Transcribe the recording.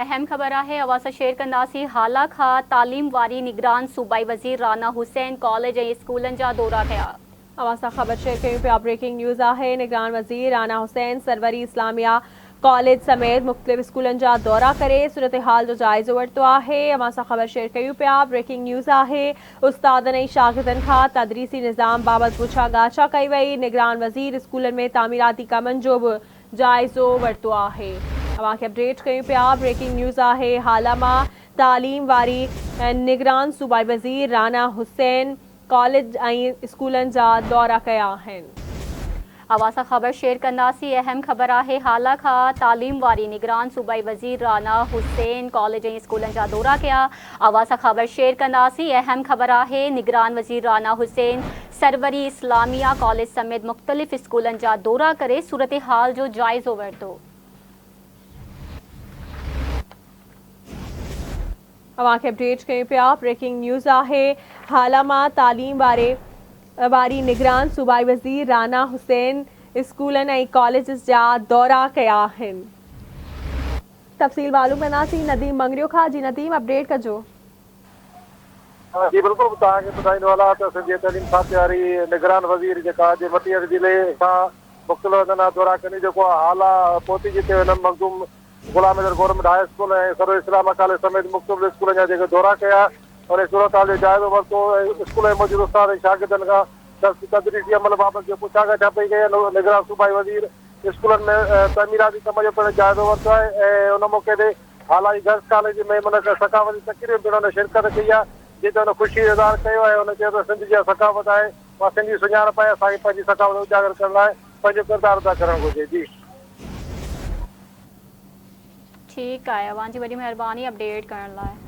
اهم خبر آهي اوهان سان شيئر ڪنداسين هالا کان تعليم واري نگران صوبائي وزير رانا حسين ڪاليج ۽ اسڪولن جا دورا ڪيا. اوهان سان خبر شيئر ڪيون پيا بريڪنگ نيوز آهي نگران وزير رانا حسين سروري اسلاميه ڪاليج سميت مختلف اسڪولن جا دورا ڪري صورتحال جو جائزو ورتو آهي اوهان سان خبر شيئر ڪيون پيا بريڪنگ نيوز آهي استادن ۽ شاگردن کان تدريسي نظام بابت پڇا ڳاڇا ڪئي وئي نگران وزير اسڪولن ۾ تعميراتي ڪمن جو به جائزو ورتو آهي اوهان کي اپڊيٽ ڪيون پيا بريڪنگ نيوز آهي هالا مان تعليم واري نگران صوبائي وزير رانا حسين ڪاليج ۽ اسڪولن جا دورا ڪيا آهن. اوهان سان خبر شيئر ڪنداسين اهم خبر آهي هالا کان تعليم واري نگران صوبائي وزير رانا حسين ڪاليج ۽ اسڪولن جا دورا ڪيا اوهان سان خبر شيئر ڪنداسين اهم خبر آهي نگران وزير رانا حسين سروري اسلاميه ڪاليج سميت مختلف اسڪولن جا دورا ڪري صورتحال جو جائزو ورتو. اوهان کي اپڊيٽ ڪيون پيا بريڪنگ نيوز آهي هالا مان تعليم واري واري نگران صوبائي وزير رانا حسين اسڪولن ۽ ڪاليجز جا دورا ڪيا آهن. تفصيل معلوم ڪنداسين نديم مڱريو کان جي نديم اپڊيٽ ڪجو. جي بلڪل توهان کي ٻڌائيندو هلان ته سنڌ جي تعليم کاتي واري نگران وزير جيڪا اڄ مٽياري ضلعي کان مختلف هنڌن ڏانهن دورا ڪندي جيڪو هالا پهتي جتي هن Makhdoom Ghulam Haider government high school ۽ Sarwari Islamia college سميت مختلف اسڪولن جا جيڪي دورا ڪيا انهي صورتحال جو جائزو ورتو ۽ اسڪول ۾ موجود استاد ۽ شاگردن کان درسي تدريسي عمل بابت جو پڇا ڳاڇا پئي ڪئي نگران صوبائي وزير اسڪولن ۾ تعميراتي ڪم جو پڻ جائزو ورتو آهي ۽ ان موقعي تي هالائي گرلس ڪاليج ۾ منعقد ثقافتي تقريب ۾ پڻ هن شرڪت ڪئي آهي، جتي هن خوشي جو اظهار ڪيو ۽ هن چيو ته سنڌ جي اها ثقافت آهي، اها سنڌي سڃاڻپ آهي، اسان کي پنهنجي ثقافت اجاگر ڪرڻ لاء پنهنجو ڪردار ادا ڪرڻ گهرجي. جي. ٺيڪ آهي اوهان جي وڏي مهرباني اپڊيٽ ڪرڻ لاء.